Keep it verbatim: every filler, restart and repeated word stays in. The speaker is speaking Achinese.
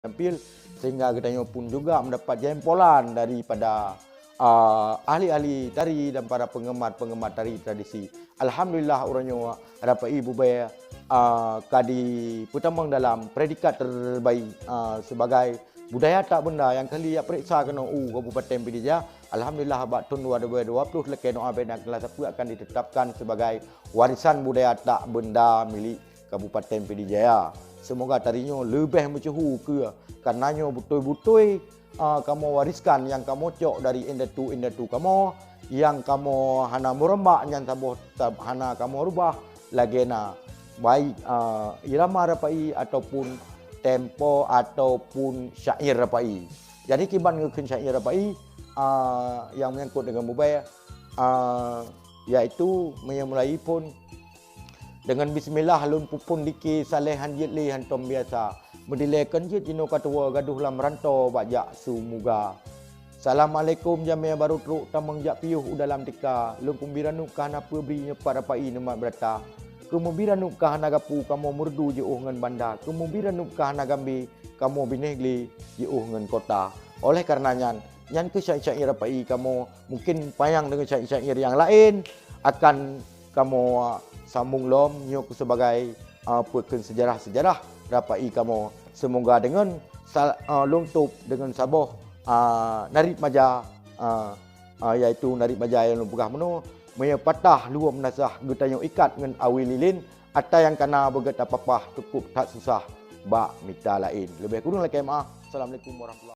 tampil, sehingga geutanyoe pun juga mendapat jempolan daripada, ah, ahli-ahli tari dan para penggemar-penggemar tari tradisi. Alhamdulillah, uroe nyoe Rapai Bubée, ah, ka dipeutamong dalam predikat terbaik, ah, sebagai budaya tak benda nyang kali jak peuriksa keunoe u Kabupaten Pidie Jaya. Alhamdulillah, bak thon dua ribu dua puluh leuké noe abéh dan kelas satu akan ditetapkan sebagai warisan budaya tak benda milik Kabupaten Pidie Jaya. Seumoga tari nyoe leubeh meusyeuhu keu, kareuna nyoe beutôi-beutôi, ah, kamoe wariskan nyang kamoe cok dari indatu-indatu kamoe, nyang kamoe hana meurumbak nyan saboh tab-, hana kamoe rubah lagée na, baik, ah, irama Rapai ataupun tempo ataupun syair Rapai. Jadi kiban geukheun syair Rapai, ah, nyang menyangkut dengan bubée, ah, yaitu meunyoe mulai phon, deungon bismillah lôn peuphon dike saleh han jeuet lé hantom biasa. Meudilée kon jeuet jinoe ka tuwoe gadoh lam ranto bak jak su muga. Assalamualaikum, jamé barô trok tamong jak piôh u dalam tika. Lôn peumubri ranup ka hana peubri nyoe pat Rapai neumat beurata. Keu mubri ranup ka hana gapu kamoe meureudu jiôh ngon banda. Keu mubri ranup ka hana gambé kamoe binéh glé jiôh ngon kota. Oleh kareuna nyan, nyan kheueh syair-syair Rapai kamoe. Mungkin panyang deungon syair-syair nyang laén akan kamoe sambong lom nyoe keu sebagai, ah, peue kheun seujarah-seujarah Rapai kamoe. Seumoga deungon sal-, ah, lôn tôb deungon saboh, ah, narit maja, ah, ah, yaitu narit maja nyang lôn peugah meunoe, meunyoe patah luwom nasah geutanyoe ikat ngon awi lilin, ata nyang kana beugét tapapah cukup that susah bak mita laén. Leubeh kureueng lakée meu'ah. Assalamualaikum warahmatullahi